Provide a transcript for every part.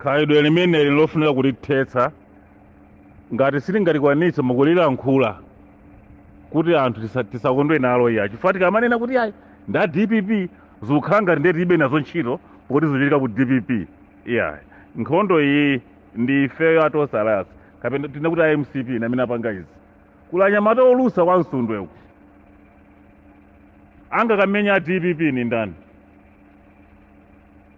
Khalidwe limeneli lofunika kulithetsa. Ngati silingalikwanitse mukulilankhula kuti anthu tisakondwe nalo, iya, chifukwa tikamanena kuti ayi, nda DPP, zikukhala ngati ndiye tilibe nazo ntchito poti zikuchitika ku DPP. Iya, nkhondo iyi ndi ifeyo a Tonse Alliance, kapena tina kuti a MCP namene apanga izi. Kuli anyamata olusa kwa Msundweko, angakamenya a DPP ni ndani?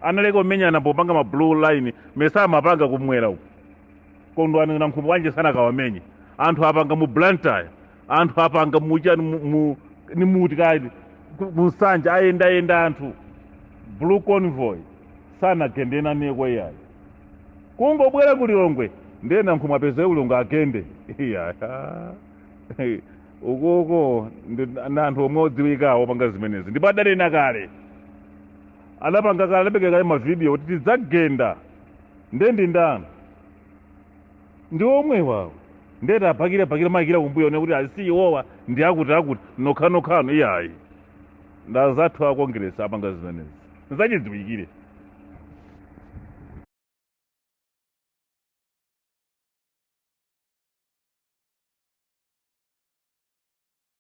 Analeka kumenyana popanga ma blue line, mesa amapanga kumwera uku? Kondwani Nankhumwa wanje sanakawamenye. Anthu apanga mu Blantyre, anthu apanga muchani, ni muti kali munsanja, ayendayenda anthu, blue convoy, sanagendena neko iyayi. Kungobwera kulilongwe, ndiye Nankhumwa apeze ulongo agende. Iya, ukoko ndi anthu omwe odziwikawo opanga zimenezi, ndipo adanena kale, anapanga kale, anapeka kale mavidiyo kuti tidzagenda. Ndiye ndi ndani? Ndi omwe wawo. Ndeti apakire pakire mayikira kumbuyo one kuti asiyiwowa ndi akuti akuti nokhanokhano. Iyayi, ndazathu a Congress apanga zimenezi, zachidziwikire.